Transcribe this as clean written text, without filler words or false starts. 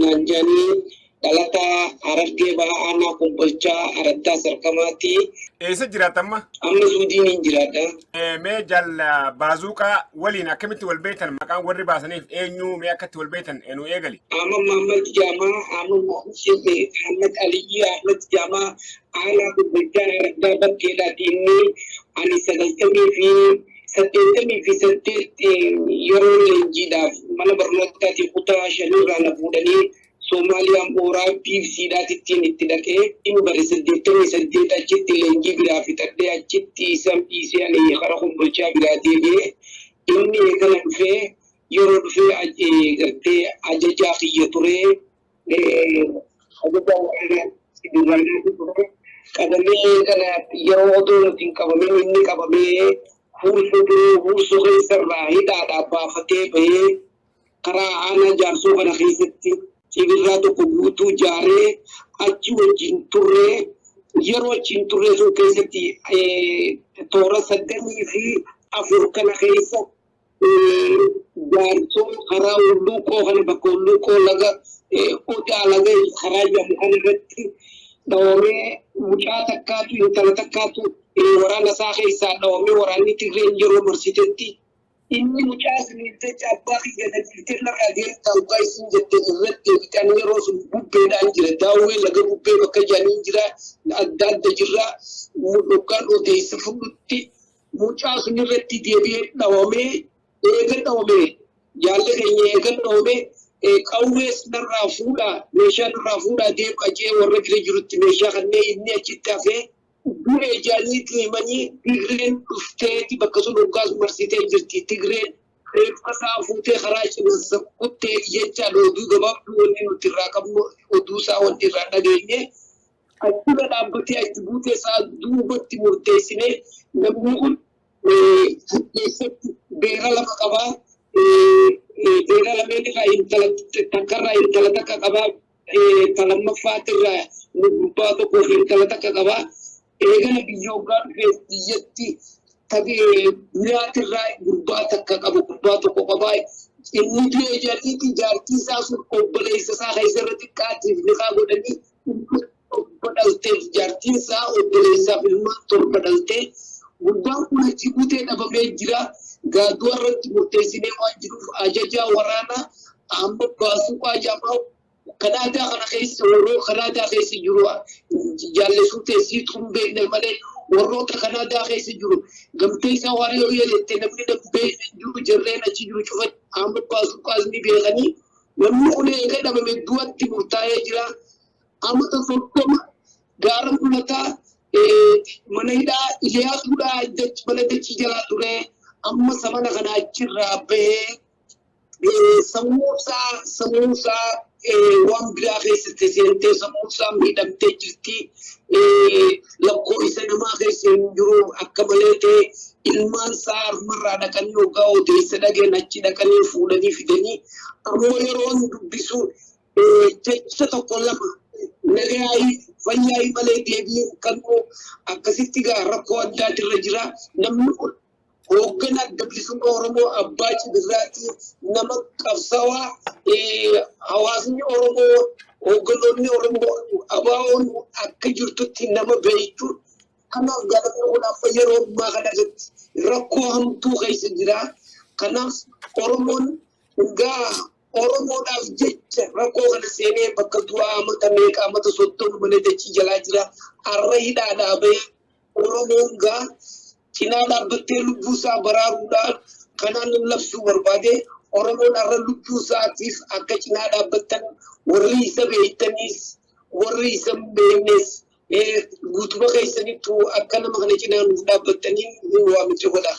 Naan jedhanii, dhalataa Harargee Bahaa, Aanaa Kombolchaa, Araddaa Sarkamaati. Eessa jiraata amma? Amma Suudiin hin jiraadha. Mee jaal Baazuuqaa waliin akkamitti wal beektan? Maqaan warri baasaniif eenyu? Mee akkatti wal beektan nu eegali. Ahmad Muhammad Jaamaa, Ahmad Ahmad Aliyyi Ahmad Jaamaa, Aanaa Kombolchaa, Araddaa Bakkeedhaati. Inni ani 98 yeroo leenjiidhaaf mana barnootaatii kutaa shanirraa na fuudhanii Soomaaliyaan mooraa biifsiidhaatittiin itti dhaqee hin bare. 88 achitti leenjii biraa fixadhee, achitti isan dhiisee ani kara Kombolchaa biraa deebi'ee, inni eegala dhufee, yeroo dhufee gartee ajajaa kiyya turee, ajajaa waraanaa duraanii ture. Qabamee kana yeroo odoo nuti hin qabamin inni qabamee Huursoo turee, Huursoo keessarraa hidhaadhaa baafatee bahee, karaa Aanaa Jaarsoo kana keessatti cibirraa tokko guutuu jaaree achi wajjin turree. Yeroo achiin turree sun keessatti toora 94 kana keessa Jaarsoo karaa Hulluuqoo kana, bakka Hulluuqoo laga Odaa laga karaa jedhamu kana irratti dhawamee, mucaa takkaatu, intala takkaatu waraana isaa keessaa dhawamee, waraanni Tigreen yeroo marsitetti inni mucaa siniif jecha abbaa kiyya na dhiiftee narraa deemtaa dhugaa isin jette irratti deebite. Ani yeroo sun bubbeedhaan jira, Daawwee laga bubbee bakka jedhanii jira, adda adda jirra. Dhokkaan odeessa fudhutti mucaa sun irratti deebi'ee dhawamee, eega dhawame jaalli keenya eega dhawame, qawwees narraa fuudhaa, meeshaa narraa fuudhaa deema jee warra bira jirutti meeshaa kanneen, inni achitti hafee du'e jaaniitti himanii. Tigreen dhufteeti bakka sun hoggaas marsitee jirti. Tigreen reeffa isaa fuutee karaa cinansa kuttee jechaadha. Oduu gabaabduu wanni nuti irraa qabnu, oduu isaa wanni irraa dhageenye, achirra dhaabbatee achi buutee isaa duubatti murteessinee, namni kun keessatti beera lama qabaa. Beera lameen irraa intala takkarraa intala takka qabaa. Ta lammaffaatirraa gurbaa tokkoo fi intala takka qabaa. Eegala biyya hoggaa dhufee biyyatti biraatirraa gurbaa takka qaba, gurbaa tokko qabaa. Inni du'ee jedhaniiti jaartii isaa sun obboleessa isaa keessa irra xiqqaatiif niqaa godhanii 7 dhalteef. Jaartiin isaa obboleessaaf ilmaan 7 dhaltee. Gurbaan kun achi buutee dhabamee jira. Gaaddu'a irratti murteessinee waan jiruuf, ajajaa waraanaa amma Baasuqaa Jaamaa Kanaadaa kana keessa, warroota Kanaadaa keessa jiru jaallisuu teessiitu hin beekne malee, warroota Kanaadaa keessa jiru gamtee isaa waan yoo jette namni nam beekne hin jiru. Jarreen achi jiru cufa amma Baasuqaas ni beekanii. Namni kun eega dhabame du'atti murtaa'ee jira. Amata 30 gaara Mul'ataa mana hidhaa Iliyaasuudhaa mana dachii jalaa ture. Amma samana kana achirraa bahee sammuu isaa waan biraa keessatti seentee sammuu isaa miidhamtee jirti. Lakkoo isa namaa keessa hin jiru akka malee ta'e. Ilmaan isaa harmarraa dhaqanii hoggaa odeessa dhageen achi dhaqanii fuudhanii fidanii, ammoo yeroon dubbisu jecha tokko lama nagayaayii fayyaayii malee deebiin kan akkasitti gaa rakkoo addaati irra jira. Namni kun hoogganaa Adda Bilisummaa Oromoo Abbaa Cibirraati, nama qabsawaa hawaasni Oromoo, hoogganoonni Oromoo, ABO'n akka jirtutti nama beektu. Kanaaf gaafni kun amma yeroo ammaa kana irratti rakkoo hamtuu keessa jira. Kanaaf Oromoon gaa Oromoodhaaf jecha rakkoo kana seenee bakka du'aa amata meeqa, amata 30 mana dachii jalaa jira. Har'a hidhaadhaa bahee Oromoon gaa cinaa dhaabbattee lubbuu isaa baraaruudhaan kanaan labsuu barbaade. Oromoon har'a lubbuu isaatiif akka cinaa dhaabbattan, warri isa beektaniis warri isa hin beeknes, guutuma keessanittuu akka nama kana cinaa nuuf dhaabbattanii waamicha godha.